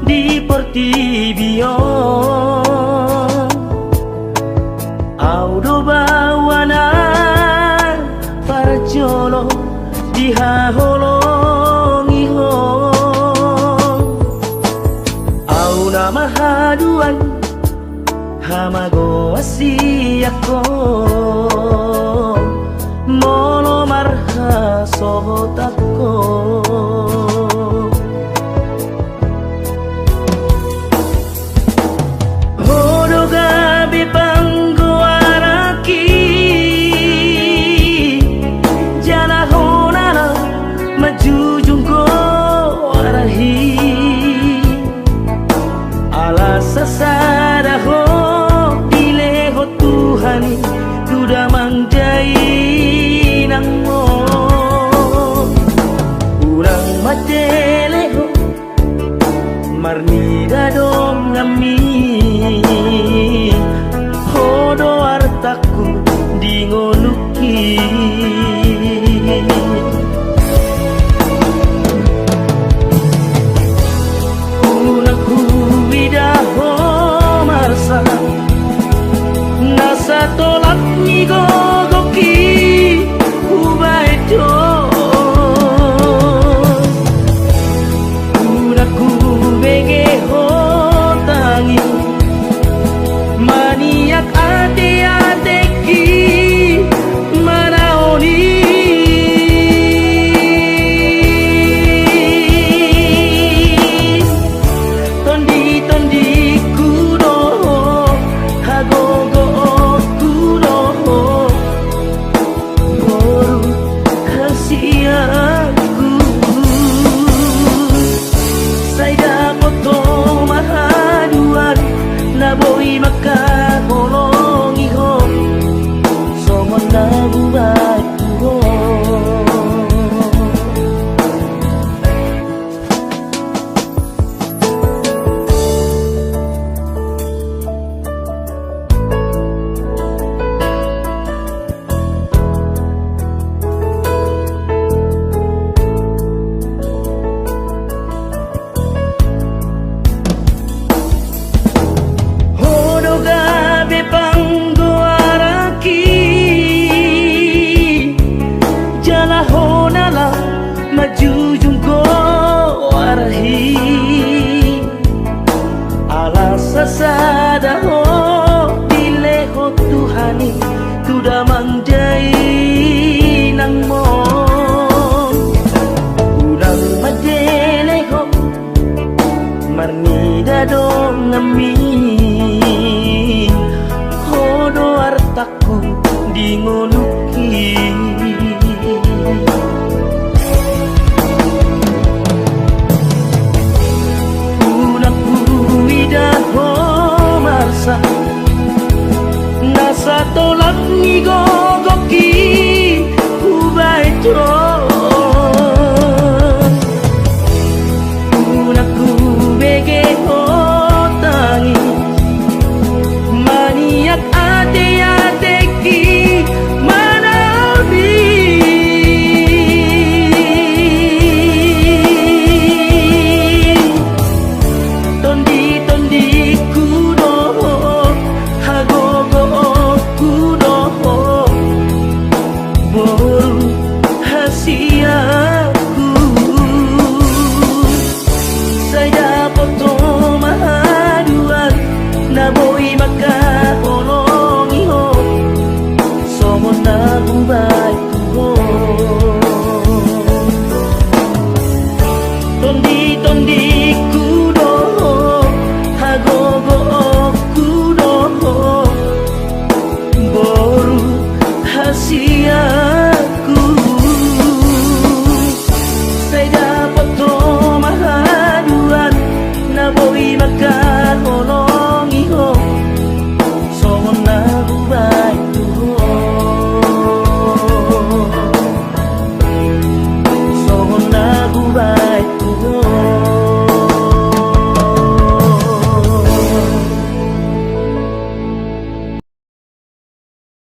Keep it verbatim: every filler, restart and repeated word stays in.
di portibi on. Au do baoa na parjolo dihaholongihon. Au nama haduan hamagoan sian ho molo marhasohotan ho. Ho do gabe panggoarangki, jala ho na laho manjujung goarhi. Ala sasada ho dilehon Tuhan i tu damang dainang on. Unang matele ho marnida donganmi, ho do artangku di ngolungki. Unang huida ho marsak na satolap ni gogongki hubahen do. Unang hubege ho tangi maniak ateatengki manaon i. Tonditondingku do ho, hagogoonku do ho, boru hasianku. Sai dapot ho ma haduan na boi mangkaholongi ho songon na hubahen tu ho. Ho do gabe panggoarangki, jala ho na laho manjujung goarhi. Ala sasada ho dilehon Tuhan i tu damang dainang on. Unang matele ho marnida donganmi, ho do artangku di ngolungki. Unang huida ho marsak na satolap ni gogongki hubahen do. Unang hubege ho tangi maniak ateatengki manaon i. Tonditondingku do ho, hagogoonku do ho, boru hasianku. Sai dapot ho ma haduan na boi mangkaholongi ho songon na hubahen tu ho. Tonditondingku do ho, hagogoonku do ho, boru hasianku. Sai dapot ho ma haduan na boi mangka